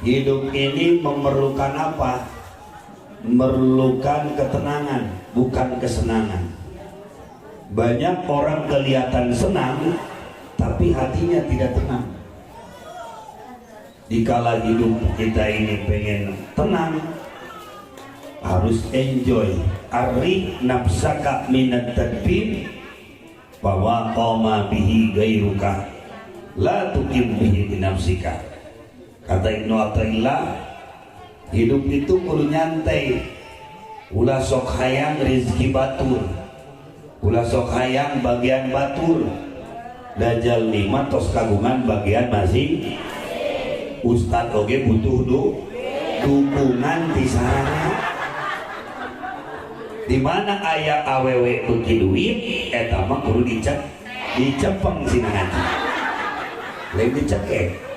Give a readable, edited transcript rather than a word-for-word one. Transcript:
Hidup ini memerlukan apa? Memerlukan ketenangan, bukan kesenangan. Banyak orang kelihatan senang, tapi hatinya tidak tenang. Dikala hidup kita ini pengen tenang, harus enjoy. Arih nafsaka minat tadbir bahwa qama bihi gairuka la tuqim bihi binafsika. Kata Ibnu Athaillah, hidup itu kudu nyantai, ulah sok hayang rezeki batur, ulah sok hayang bagian batur. Dajjal lima tos kagungan bagian masing. Ustad oge butuh dukungan di sana. Di mana aya awewe beuki duit, eta mah kudu dicepeng sina ngaji, lain dicekek.